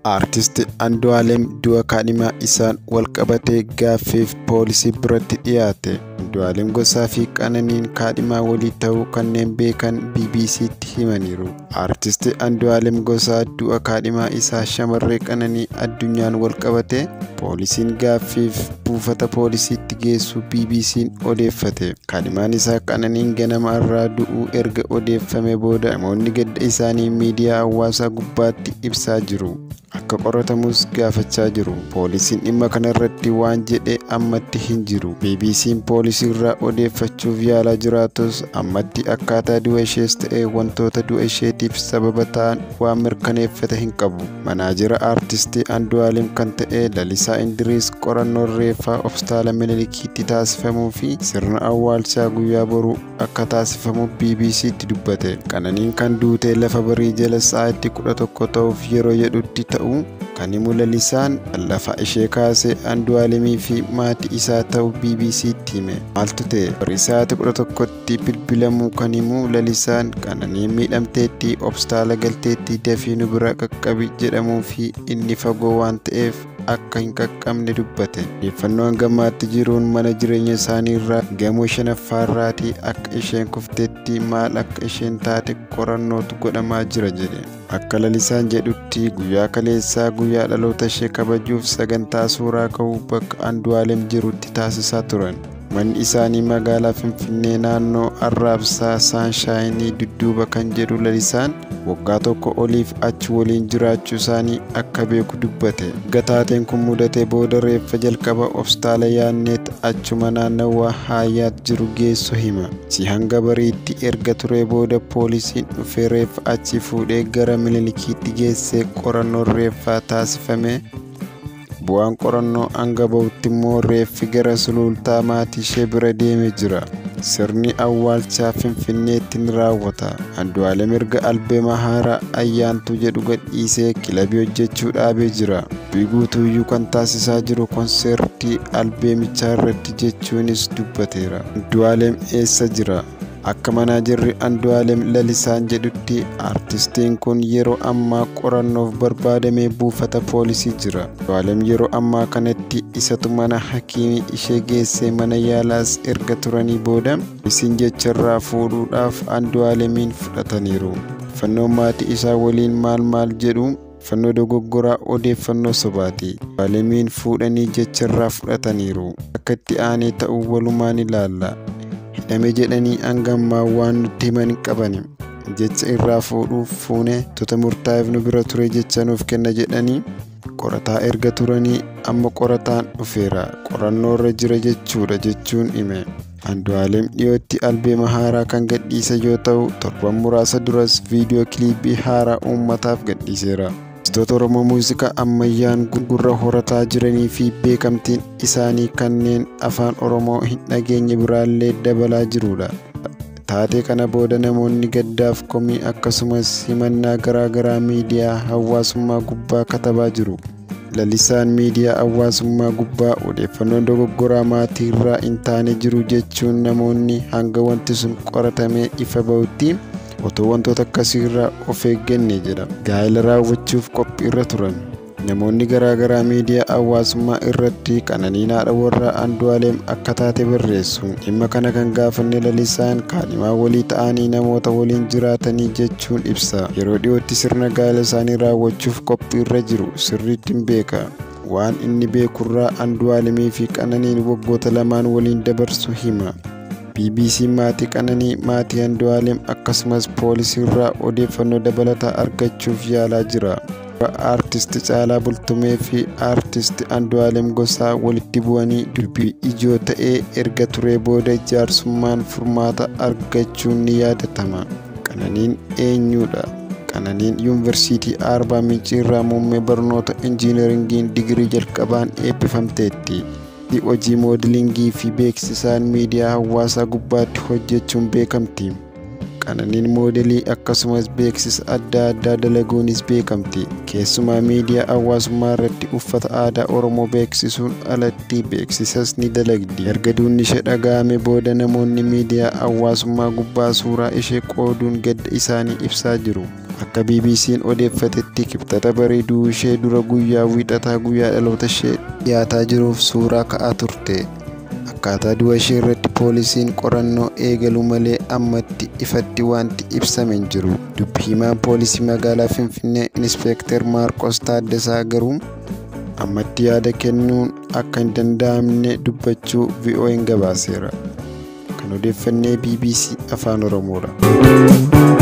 Aartist Andu'aalem du'a kaadhimaa isaan walqabatee gaaffiif poolisii biratti dhiyaate. Andu'aalem Gosaa fi Qananiin kaadhimaa walii ta'uu kanneen beekan BBC'tti himaniiru. Aartist Andu'aalem Gosaa du'a kaadhimaa isaa shamarree Qananii Addunyaan walqabatee poolisiin gaaffiif buufata poolisiitti geessu BBC'n odeeffate. Kaadhimaan isaa Qananiin ganama irraa du'uu erga odeeffame booda namoonni gadda isaanii miidiyaa hawaasaa gubbaatti ibsaa jiru. Akka qoratamus gaafachaa jiru. Poolisiin dhimma kanarratti waan jedhe ammatti hin jiru. BBC'n poolisiirraa odeeffachuuf yaalaa jiraatus ammatti akkaataa du'a ishees ta'e wantoota du'a isheetiif sababa ta'an waan mirkaneeffate hin qabu. Manaajera aartistii Andu'aalem kan ta'e Lalisaa Indiriis qorannoon reeffaa Hospitaala Minilikiitti taasifamuu fi sirna awwaalchaa guyyaa boruu akka taasifamu BBC'tti dubbate. Qananiin kan duute lafa barii jala sa'aatii 11 ta'uuf yeroo jedhutti ta'uu kan himu Lalisaan lafa ishee kaasee Andu'aalemii fi maatii isaa ta'uu BBC'tti hime. Maaltu ta'e? Barii sa'aatii 11tti bilbilamuu kan himu Lalisaan Qananiin miidhamteetti hospitaala galteetti dafii nu bira qaqqabi jedhamuu fi inni fagoo waan ta'eef akka hin qaqqabne dubbate. Odeeffannoo hangamaatti jiruun mana jireenya isaanii irraa gamoo shanaffaarraatii akka isheen kufteetti maal akka isheen taate qorannootu godhamaa jira jedhe. Akka Lalisaan jedhutti guyyaa kaleessaa guyyaa dhaloota ishee kabajuuf sagantaa suuraa ka'uu bakka Andu'aalem jirutti taasisaa turan. Manni isaanii magaalaa Finfinnee naannoo Arraabsaa Saanshaayinii dudduuba kan jedhu Lalisaan waggaa tokko oliif achi waliin jiraachuu isaanii akka beeku dubbate. Erga taateen kun mudate booda reeffa jalqaba hospitaala Yaanneet achuma naannawaa Haayaat jiru geessu hima. Si hanga bariitti erga turee booda poolisiin dhufee reeffa achi fuudhee gara Minilikiitti geessee qorannoon reeffaa taasifame. Bu'aan qorannoo hanga bahutti immoo reeffi gara sulultaa maatii ishee bira deemee jira. Sirni awwaalchaa Finfinneetti ni raawwata. Andu'aalem erga albeema haaraa Ayyaantuu jedhu gadhiisee kilabii hojjechuu dhaabee jira. Dubbii guutuuyyuu kan taasisaa jiru konsertii albeemichaa irratti jechuunis dubbateera. Andu'aalem eessa jira? Akka manaajarri Andu'aalem Lalisaan jedhutti aartistiin kun yeroo ammaa qorannoof barbaadamee buufata poolisii jira. Andu'aalem yeroo ammaa kanatti isatu mana hakiimii ishee geessee mana yaalaas erga turanii booda poolisiin jecharraa fuudhuudhaaf Andu'aalemiin fudhataniiru. Odeeffannoo maatii isaa waliin maal maal jedhu odeeffannoo dogoggoraa odeeffannoo sobaati. Andu'aalemiin fuudhanii jecharraa fudhataniiru. Akka itti aanee ta'u walumaan ilaalla. Hidhame jedhanii hanga ammaa waan nutti himan hin qabani. Jecha irraa fuudhuuf fuune tota murtaa'eef nu bira ture jecha nuuf kenna jedhanii qorataa erga turanii amma qorataan dhufeera. Qorannoo irra jira jechuudha jechuun hime. Andu'aalem dhiyootti albeema haaraa kan gadhiise yoo ta'u torban muraasa duras viidiyoo kiliippii haaraa uummataaf gadhiiseera. Artistoota Oromoo muuziqaa ammayyaan gurra horataa jiranii fi beekamtiin isaanii kanneen afaan Oromoo hin dhageenye biraallee dabalaa jirudha. Taatee kana booda namoonni gaddaaf komii akkasumas himannaa garaagaraa miidiyaa hawaasummaa gubbaa katabaa jiru. Lalisaan miidiyaa hawaasummaa gubbaa odeeffannoon dogoggoraa maatii irraa hin taane jiru jechuun namoonni hanga wanti sun qoratamee ifa bahutti otoo wantoota akkasiirraa of eegganne jedha. Gaa'ela raawwachuuf qophiirra turan. Namoonni garaagaraa miidiyaa hawaasummaa irratti Qananiin haadha warraa Andu'aalem akka taate barreessu. Dhimma kana kan gaafanne Lalisaan kaadhimaa walii ta'anii namoota waliin jiraatanii jechuun ibsa. Yeroo dhiyootti sirna gaa'ela isaanii raawwachuuf qophiirra jiru sirriitti hin beeka. Waan inni beekurraa Andu'aalemii fi Qananiin waggoota lamaan waliin dabarsu hima. BBC maatii Qananii maatii Andu'aalem akkasumas poolisiirraa odeeffannoo dabalataa argachuuf yaalaa jira. Aartist Caalaa Bultumee fi Aartist Andu'aalem Gosaa walitti bu'anii dubbii ijoo ta'ee erga turee booda jaarsummaan furmaata argachuun ni yaadatama. Qananiin eenyudha? Qananiin Yuunivarsiitii Arbaa Mincii irraa muummee barnoota injiinaringiin digirii jalqabaan eebbifamteetti. Hojii moodilingii fi beeksisaan miidiyaa hawaasaa gubbaatti hojjechuun beekamti. Qananiin moodelii akkasumas beeksisa adda addaa dalaguunis beekamti. Keessumaa miidiyaa hawaasummaa irratti uffata aadaa Oromoo beeksisuun alatti beeksisas ni dalagdi. Erga duunni ishee dhaga'ame booda namoonni miidiyaa hawaasummaa gubbaa suuraa ishee qooduun gadda isaanii ibsaa jiru. Akka BBC'n odeeffatetti Kibxata barii du'uu ishee dura guyyaa Wiixataa guyyaa dhaloota ishee dhiyaataa jiruuf suuraa ka'aa turte. Akkaataa du'a ishee irratti poolisiin qorannoo eegaluu malee ammatti ifatti wanti ibsame hin jiru. Dubbi himaan poolisii magaalaa Finfinnee Inispeektar Maarqos Taaddasaa garuu ammatti yaada kennuun akka hin danda'amne dubbachuu VOA'n gabaaseera. Kan odeeffannee BBC Afaan Oromoodha.